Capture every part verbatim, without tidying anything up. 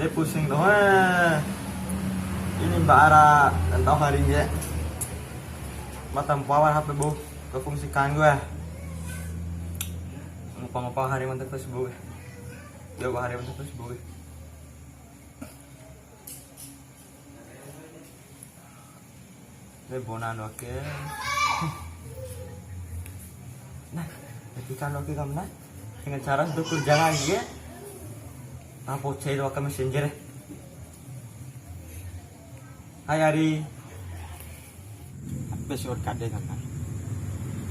Pusing doho, eh. Ini mbak ara tau hari ini ya. Mata power H P bau ke fungsi kanggo ya. Ngupa-ngupa hari mantap Facebook ya. Jauh hari mantap Facebook ya. Ini bona ndo ake. Nah, ketika ndo ake kam nah. Dengan cara ndo kerja lagi ya. Apa cai ndo ake messenger ya. Hai Ari. Apa sih or kade kan?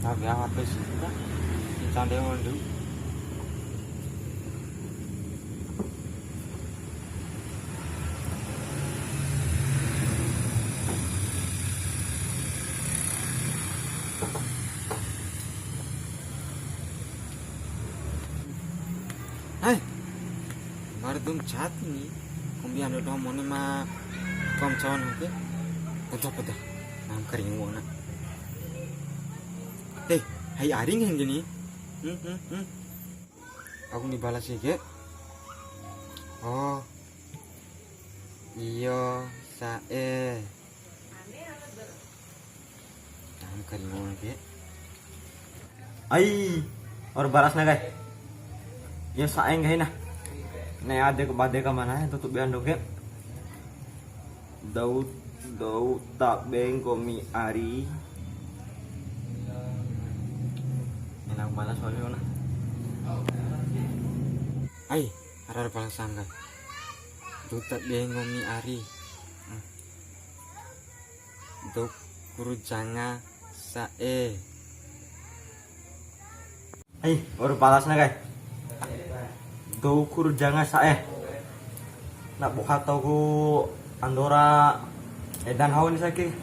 Tapi apa sih? Kita dia dulu. Hai, baru dum chat ni. Kombi ando doho mone ma kom cawan oke. Pedah, pedah. Nam keringu na. Eh, hai Ari nggahi ni. Hmm, hmm, hmm. Aku ni balas ya, Ge. Oh. Iyo, sa'e. Tahan keringu ke. Ai, or balas na kai. Iyo, sa'e nggahi na. Ne'e ade ke bade ka mana, tutup ya, Ando ke. Dou, dou tabe nggomi ari. Enak balas wali ona. Ai, arar balasan kai. Dou tabe nggomi ari. Hmm. Dou kuru janga sa'e. Ai, baru balas na kai. Dou kuru janga sa'e. Na boha tau ku andora edan hau ni sake.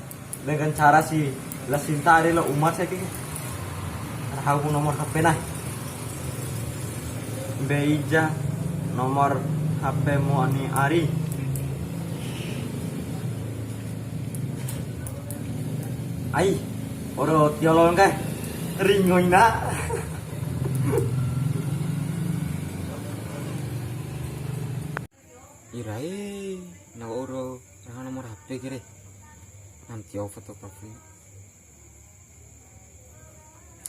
Dengan cara si la Sinta ari la Umar sake. Hau ku nomor H P na. Mbei ja nomor H P mu ani ari. Ai, oro tiolon kai. Ringoina. Irae, na oro raha nomor H P kere. Nam tio foto profil.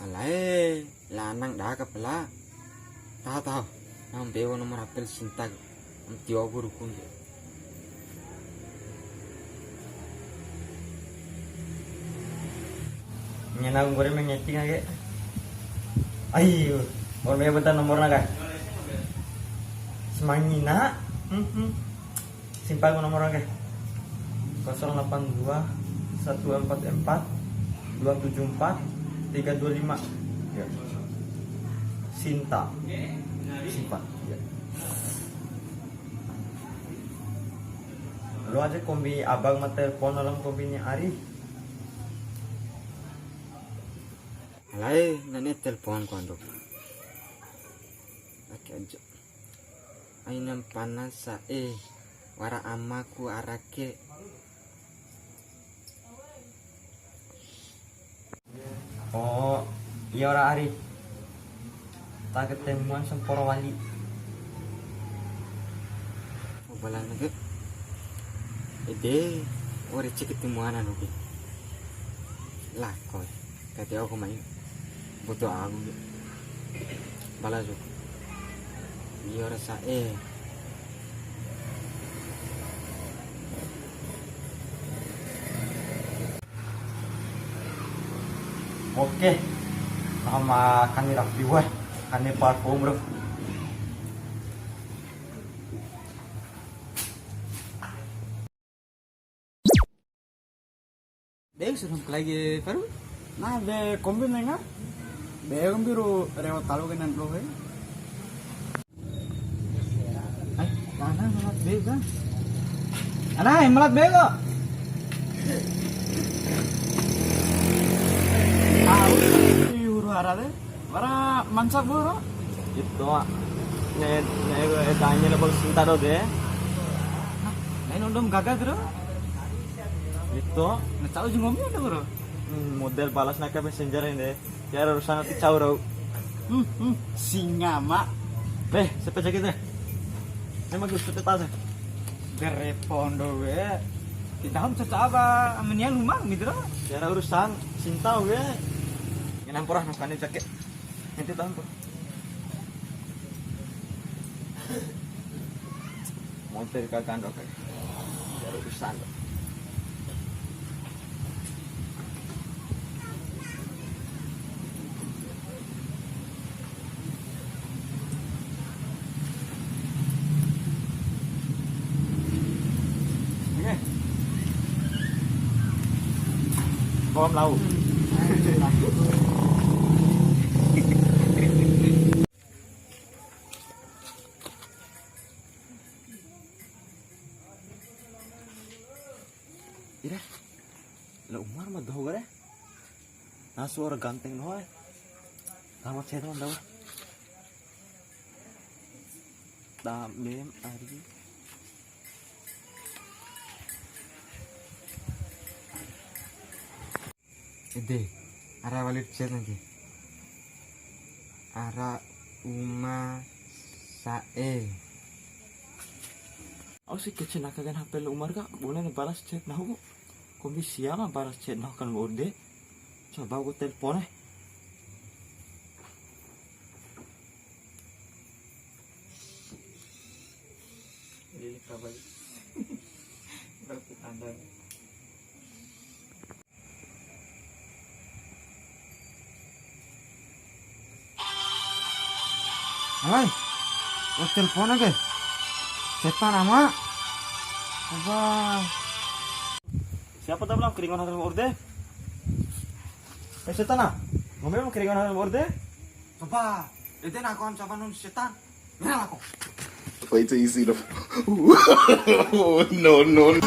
Alae, lanang dah kepala. Tahu, tahu. Nam bewo nomor H P Sinta. Nam tio ku rukun. Ngena nggori mengeting ake. Ayo, mau mea bentar nomorna kah? Semangina. Hmm, hmm. Simpan nomorna ake. Kosong delapan dua, satu empat empat, dua tujuh empat, tiga dua lima. Ya. Sinta. Simpan. Ya. Lo aja kombi abang ma telepon, alam kombi ni Ari. Alai, nani telepon ku ando. Ake aja. Aina mpana sa'e, wara amaku arake. Oh, iya ora Ari. Ta ketemuan samporo wali. Oh, balana ke. Ede, ore cek ketemuan anu ke. Lako. Kate aku mai. Boto aku ke. Bala suku. Iyo rasa eh. Oke. Sama kani rapi wah. Kani parfum bro. Be suruh lagi baru. Nah, be kombi nenga. Be kombi ru rewa talu kenan bro he. Ai, mana malat be kan? Ana, malat be kok. Ah, uru hara de. Wara mansa bro. Itu, Wak. Ne, ne, tanya lah bos cinta do de. Nah, lain undum gagal bro. Itu. Nah, tahu juga ngomong ada bro. Hmm, model balas naka messenger ini de. Tiwara urusan ati cau rau. Hmm, hmm, singa, Mak. Eh, sepe jake de. Memang gue sepe tas. Telepon do we. Kita ham caca apa? Amenian rumah, mitra. Biar urusan cinta we. Ini ampora, nukane cake. Nanti tahu. Montir ka kando kai. Urusan. Oke. Bom lau. Ira, la Umar ma doho gare. Na suara ganteng doho. Lama cedon dawa. Tamem ari. Ede, ara wali chat nanti. Ara uma sa'e. Au si kece naka kan H P la Umar ka, bune na balas chat nahu. Kombi sia ma balas chat nahu kan ode. Coba ku telepon eh. Ini kabar. Berarti tanda. Alai, wa'u telepon ake. Setan ama. Apa? Siapa tadi bilang keringon harus orde? Eh, setan ah, ngomel mau keringon harus orde? Coba, ede nakon coba nun setan. Wait till you see the. No, no.